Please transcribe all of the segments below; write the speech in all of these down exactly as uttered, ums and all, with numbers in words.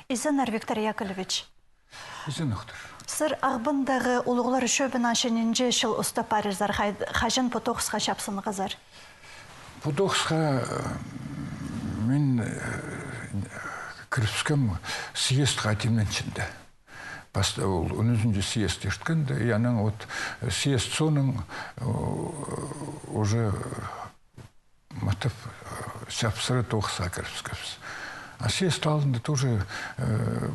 Изеннер, Виктор Яковлевич. Изеннер. Сірер Ағбандағы улуғлар чӧбін анҷа нинҷе чыл устап парирзар, хай-, хаҷан пу тоғысха чапсынғазар? Пу тоғысха, э, мин, э, кірібіскем съезд хати ниме итченде. Пас-, ол он ӱзінҷі съезд ирткенде, и анаң вот съезд соонаң, э, уже матап, э, чапсыра тоғысха кірібіскебіс. А съезд алнында тоже, э,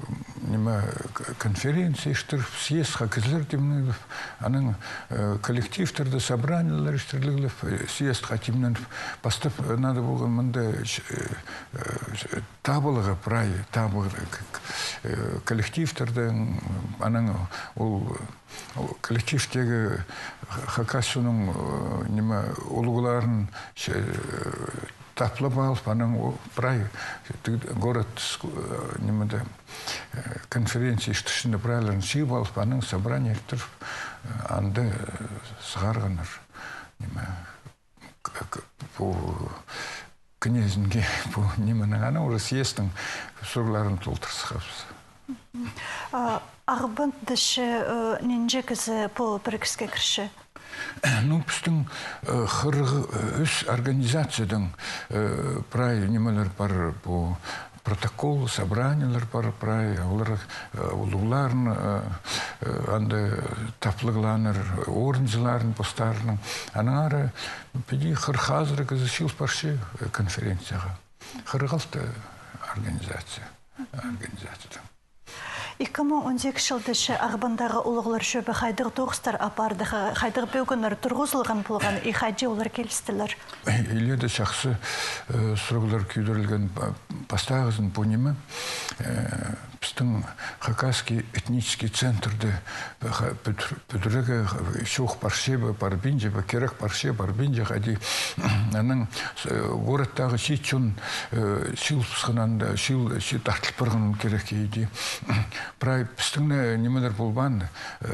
ниме, к-, конференция иртіріп, съездха кізілер тимненіп, анаң, э, коллективтерде собраниелер иртіріліп, э, съездха тимненіп, пастап, э, надо полған мында, э, э, табыларға прай, табыларға к-, к-, э, коллективтерде, м, анаң ол, ол коллективтегі Х-, Хакасияның, э, ниме, улуғларын че-, э, таплап алып, анаң о-, прай тіг-, город ск-, э, нимеде, э, конференция иртірчеткен прайларын чыып алып, анаң собрание иртіріп, э, анда, э, сығарғаннар. Ниме, к-, к-, пу князьге, пу нименің, анаң уже съездтің сурығларын толдырыбысхабыс. А Ағбанда че, э, нинҷе кізі пу пірігіске кірче? Ну, пістің, э, хырых, э, ӱс организациядаң, э, прай нимелер пар, пу протокол, собраниелер пар, прай, олар, э, улуғларын, э, э, анда таплығлааннар, орынҷыларын постарының. Анаң ары піди хырых азыра кізі чыылып парча, э, конференцияға. Хырых алты организация, организациядаң. Ікі муң он сигізінҷі чылда че Ағбандағы улуғлар чӧбі хайдағ тоғыстар апарды, ха-, хайдағ пӧгіннер турғызылған полған, и хайди олар килістілер? Илееде чахсы, э, сурығлар кӧдірілген, па-, пастағызын пу ниме, э, пістің хакасский этнический центрді, э, ха-, пӱдір-, пӱдірерге, ха-, чох парча ба, парбинча ба, кирек парча, парбинча, хайди, анаң, э, городтағы чиит чон, э, чыылыбысхан анда, чыыл-, чы-, тартыл парған кирек иди. Прай пістің нимелер полбаан, э,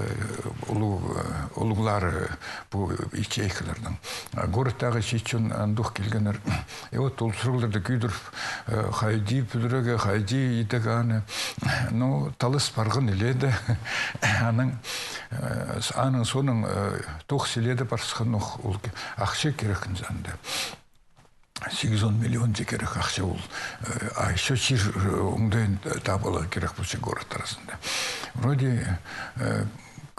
улуғ-, э, улуғлары пу ячейкаларның. А городтағы чиит чон андох килгеннер. И вот ол сурығларды кӧдіріп, э, хайди пӱдірерге, хайди идерге аны. Ну, талас парған илееде. Анаң, э, с-, аның соонаң, э, тоғыс илееде парысхан ох, ол ке-, ахча кирек анда. Сигізон миллион чи кирек ахча ол. Э, а ещё чир, э, оңдайын табыларға кирек полча город аразында. Вроде, э,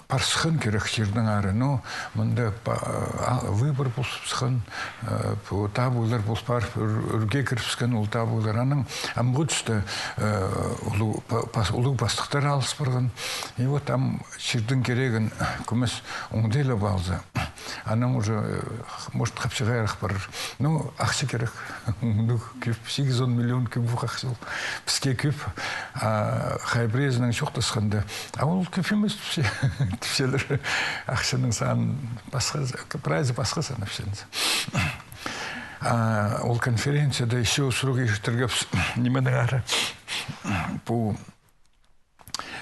парысхан кирек чирнең ары, но мында па-, а, выбор полыбысхан, э, пу табығлар пол парып, ӱр-, ӱрге кірібіскен ол табығлар. Анаң амғы туста, э, улуғ па-, пас-, улуғ пастыхтар алыс парған. И вот ам чирдің кирегін кӧмес оңдайлап алза, анаң уже, э, может, хапчағайрах парар. Ну, ахча кирек. Ну, кӧп, сигізон миллион кӧп ох ахча ол. Піске кӧп, а хай пірезінең чоохтасханда, а ол кӧп нимес тіпче-, тіпчелер. Ахчаның санын пасха, прайзы пасха санапча. А ол конференцияда ещё сурығ иртіргебіс, нименең ары. Пу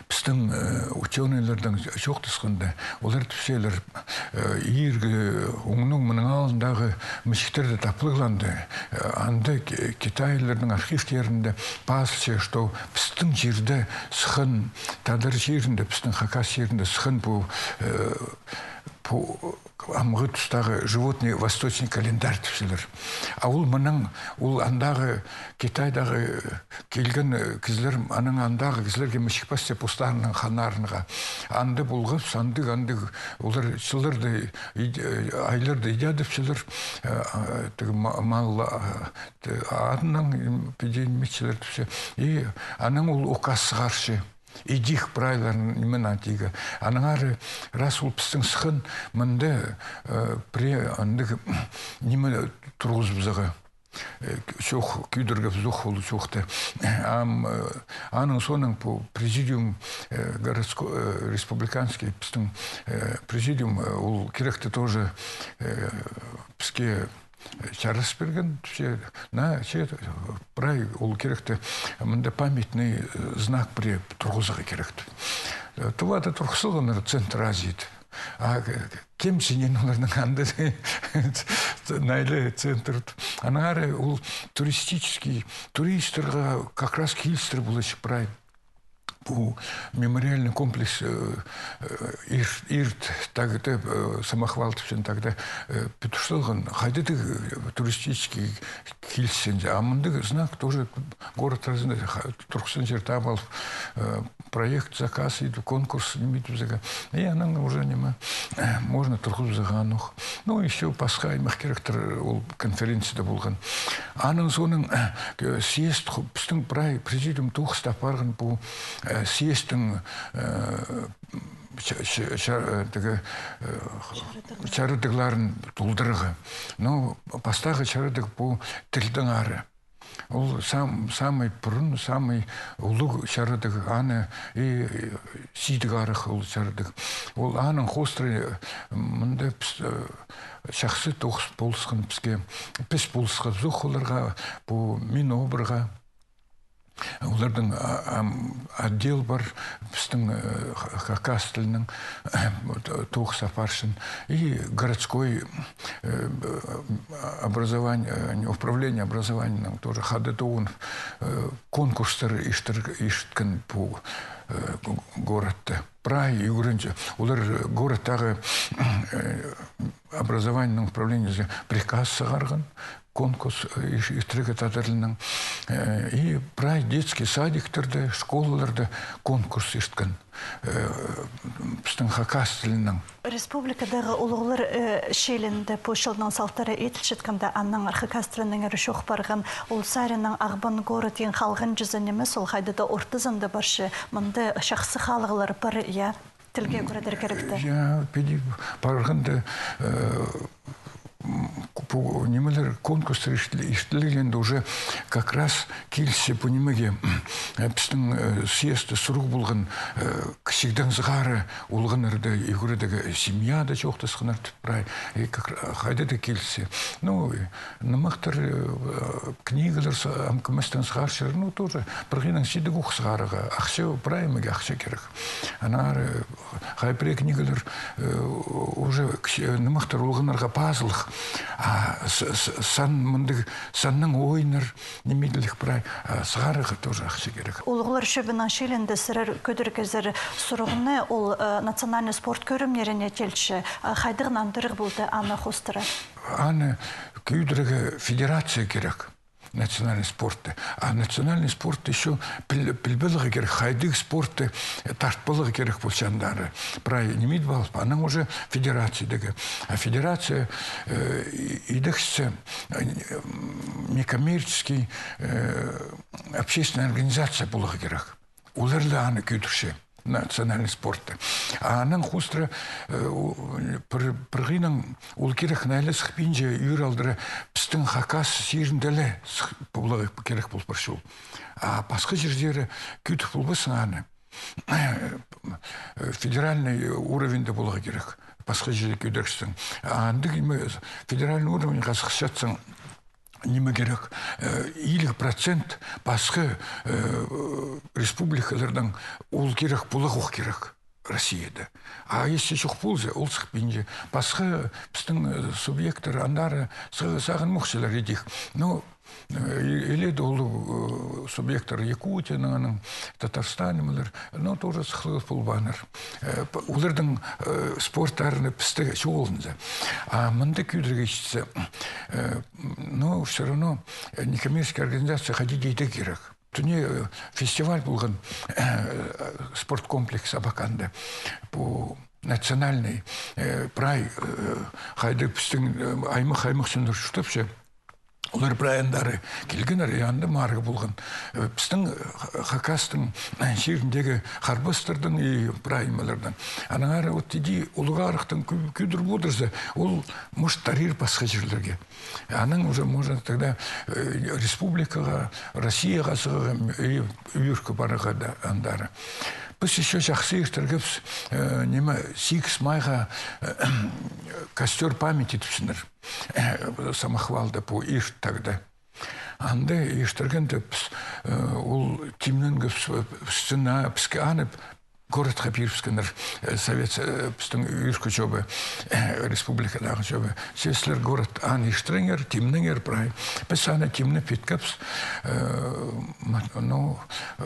пістің, э, учёныйлардаң чоохтасханда, олар тіпчелер, э, иргі, оңның мының алнындағы мічіктерді таплығлаанда, э, анда ки-, китайларның архивтерінде пазылча, что пістің чирде сыххан, тадар чирінде, пістің хакас чирінде сыххан пу, э, пу амғы тустағы животный восточный календарь тіпчелер. А ол мының, ол андағы Китайдағы килген, э, кізілер, анаң андағы кізілерге мічік пасча постарының ханнарынға. Анда полғабыс, андағ, андағ, олар чылларны, ид-, э, айларны идядыбысчалар, э, а, тігі ма-, мал, а, т-, адынаң, м, піди ниме итчелер тіпче. И анаң ол указ сығарча. Идӧк прайларын ниме на тигі. Анаң ары, раз ол пістің сыххан, мында, э, пірее андағ ниме турғызыбызарға. Э, чоох, кӧдіргебіс ох ол чоохты. Ам, э, аның соонаң пу президиум, э, городско-, э, республиканский пістің, э, президиум, э, ол киректі тоже, э, піске чарас пирген, че, на, че, прай ол киректі, мында памятный, э, знак пірее турғызарға киректі. Э, Тувада турғыс салғаннар Центр Азии тіп. А к-, кем сенен оларның анда найлы центр. Анаң ары ол туристический, туристарға как раз килістір поларҷых прай. пу мемориальный комплекс, э, э, ир-, ирт тағда, э, самохвал тіпчең тағда, э, пӱдір салған, хайдағ-да, э, туристический килісчең. А мындағ знак тоже город аразында ха-, турғысхан чир таап алып, э, проект, заказ идіп, конкурс ниме идіп, и анаң уже ниме, э, можно турғызарға анох. Ну, ещё пасха аймах киректер ол конференцияда полған. Аның соонаң, э, съезд ху-, пістің прай президиум тоғыс апарған пу, э, съездтің, э, ча-, ча-, ча-, э, тігі, э, чарыдығларын толдырарға. Ну, пастағы чарыдығ пу тілнің ары. Ол сам-, самый пурун, самый улуғ чарыдығ, аны и, э, сидік арах ол чарыдығ. Ол аның хоостыра, э, мында піс, э, чахсы тоғыс полысхан піске, піс полысхабыс ох оларға, пу Минобрға. Олардың, а, ам, отдел пар, пістің, э, ха-, хакас тілінің, вот, э, тоғыс апарчаң. И городской, э, образование, э, управление образованиенің тоже хада тоғын, э, конкурстар иртір-, ирткен пу, э, го-, городта. Прай ӱгренче. Олар городтағы, э, образованиенің управлениезі приказ сығарған, конкурс, э, ир-, иртірерге тадар тілінең. Э, и прай детский садиктарда, школаларда конкурс ирткен, э, пістің хакас тілінең. Республикадағы улуғлар, э, чиилінде пу чылның салтары иділчеткенде, анаң хакас тілінең ӧрче ох парған. Ол саринаң Ағбан город иң халғанҷызы нимес, ол хайдағ-да ортызында парча, мында чахсы халығлар пар, я. Тілге кӧрер киректі. Я, піди парғанда, э, м, пу нимелер, конкурстар иртіл-, иртілгенде уже как раз килісче пу нимеге, э, пістің, э, съезді сурығ полған, э, кічігдең сығара олғаннарны ӱгредерге, семьяда чоохтасханнар тіп прай, и как ра-, хайдағ-да килісче. Ну, нымахтар, э, книгалар са-, ам кӧместең сығарчалар, ну, тоже пір хыйнаң сидік ох сығарарға, ахча, прай нимеге ахча кирек. Аннаңар, э, хай пірее книгалар, э, уже кічі-, э, нымахтар олғаннарға пазылых. А с-, с-, сан, мындағ саннаң ойыннар ниме иділіг прай, а сығарарға тоже ахча кирек. Улуғлар чӧбінің чиилінде сірер кӧдіргезер сурығны, ол, э, национальный спорт кӧрімнеріне теелче, э, хайдағ нандырығ полды аны хоостыра? Аны кӧдірерге федерация кирек, национальный спортты. А национальный спортты ещё піл-, пілбеліг кирек, хайдағ спортты, э, тартпалығ кирек полча андар. Прай ниме идіп алып, анаң уже федерациядегі. А федерация, э, и-, идӧксі, э, некоммерческий, э, общественная организация поларға кирек. Олар ла аны кӧдірче, национальный спортты. А анаң хоостыра, э, у-, пір, пір хыйнаң ол кирек, найла сыхпинча ӱр алдыра пістің хакас чирінде ле сых-, поларға кирек пол парча ол. А пасха чирзер кӧдір полбассың аны. Э, федеральный уровеньде поларға кирек. Пасха чирде кӧдірчезің. А андағ ниме, федеральный уровеньге сыхчатсаң, ниме кирек? Э, илиг процент пасха, э, республикалардаң ол кирек поларға ох кирек Россияда. А если чох полза, ол сыхпинча. Пасха пістің, э, субъекттер андар сығ-, сағынмахчалар идӧк. Ну, э, и-, илееде ол, э, субъекттер Якутияның, анаң Татарстан нимелер, ну, тоже сыхлығ полбааннар. Э, п-, олардың, э, спорттарына пісті чоғыл алза. А мында кӧдірерге итсе, э, ну, всё равно, э, некоммерческий организация хайди даа идерге кирек. Тӱне, э, фестиваль полған, э, спорткомплекс Абаканда. Пу национальный, э, прай, э, хайди пістің, э, аймах-аймах чоннар чуртапча. Олар прай андар килгеннер, и анда марығ полған. Э, пістің, э, ха-, хакастың, э, чиріндегі харбастарның и прай нимелернің. Аннаңар вот иди Улуғ Арығдаң кӧ-, кӧдіріп одырза, ол, может, тарир пасха чирлерге. Анаң уже можно тогда, э, республикаға, Россияға сығарға, м, и ӱркі парарға даа андар. Піс ещё чахсы иртіргебіс, э, ниме, сигіс майға, э, костёр памяти тіпчелер. Э, самохвалда пу ирт тағда. Анда иртіргенде піс, э, ол тимненгебіс, э, стена, піске аны городха пирібіскеннер, э, совет, э, пістің ӱркі чӧбі, э, республикадағы чӧбі. Че сірер город аны иртіріңер, тимнеңер прай. Піс аны тимнеп иткебіс, э, ма-, ну,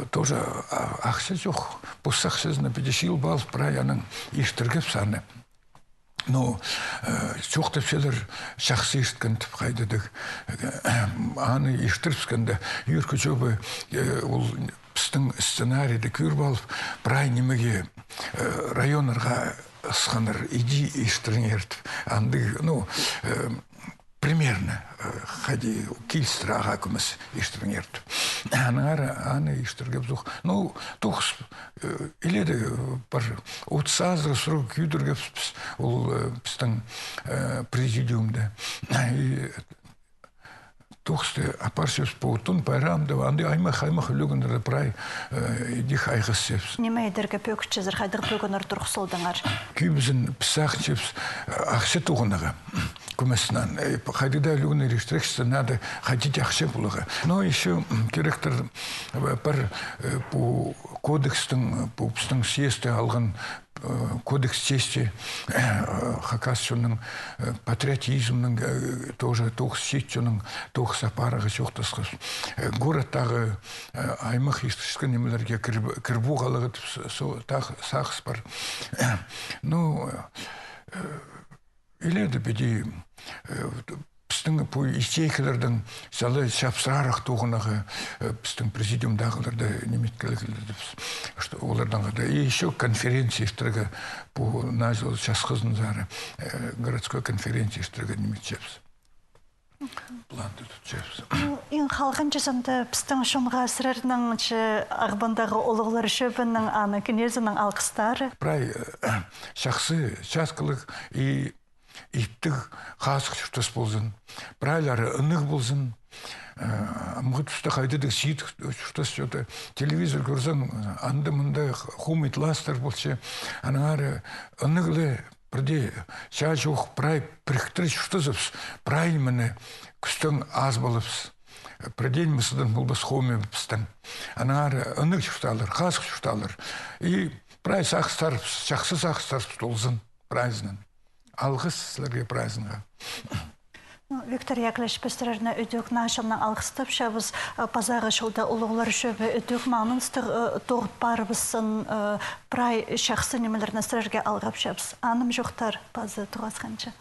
тоже, а, ахча чох. Пос ахчазына піди чыылып алып, прай анаң иртіргебіс аны. Ну, э, чоохтапчалар, чахсы ирткен тіп хайдағ-да. Э, аны иртірібіскенде, ӱркі чӧбі, э, ол пістің сценарийді кӧріп алып, прай нимее, э, районнарға ысханнар, иди иртіріңер тіп. Андағ, ну, э, примерно, э, хайди килістіре ағаа кӧмес иртіріңер тіп. Аннаңар аны иртіргебіс ох. Ну, тоғыс, э, иледе, э, пір отыс азыра сурығ кӧдіргебіс піс, ол, э, пістің, э, президиумда. И тоғысты апарчабыс пу Тун пайрамда, андағ аймах-аймах ӱлӱкӱннерде прай, э, идӧк айғасчабыс. Ниме идерге пӧгінчезер, хайдағ пӧгіннер турғыс салдыңар? Кӧбізін піс сағынчабыс, э, ахча тоғынарға. Кӧместең, э, хайдағ даа ӱлӱкӱннер иртірчетсе, надо хатить ахча поларға. Но ещё, м, киректер, э, пар, э, пу кодекстің, пу пістің съездте алған, э, кодекс чести, э, хакас чонның, э, патриотизмнің, э, тоже тоғыс чиит чонның тоғыс апарығы чоохтасхабыс. Э, городтағы, э, аймах иртірчеткен нимелерге кір-, кір полғалығы тіп, со-, со-, тағ сағыс пар. Ну, э, иледе піди, э, пістің пу ячейкаларның сала чапсырарах тоғынарға, э, пістің президиумдағыларды ниме иткелерге, что оларның хада. И ещё конференция иртірерге, пу наа чыл часхызынзар, э, городской конференция иртірерге ниме итчебіс. Планды тутчабыс. Ну, иң халғанҷызында пістің чонға сірернің че Ағбандағы улуғлар чӧбінің, аны кнезінің алғыстары. Прай, э, чахсы, часкалығ и иптіг хазых чуртас ползын. Прайлары ынағ ползын. Э, амғы туста хайдағ-да сидік чуртас чоохтап. Телевизор кӧрзең, анда-мында хомай тыластар полча. Аннаңар ынағ ла пірдее чаа чох прай піріктіре чуртазабыс. Прай ниме кӱстең азып алабыс. Пірдее ниме сыдам полбас хомай пістең. Аннаңар ынағ чуртаалар, хазых чуртаалар. И прай сағыстарыбыс, чахсы сағыстарыбыс толзын прайзынаң. Алғыс сірерге прайзынға. Ну, Виктор Яковлевич, піс сірерні ідӧк наа чоннаң алғыстапчабыс, э, пазағы чылда улуғлар чӧбі ідӧк маңнаныстығ, э, тоғын парыбыссын, э, прай чахсы нимелерні сірерге алғапчабыс. Анымҷохтар, пазы тоғасханҷа.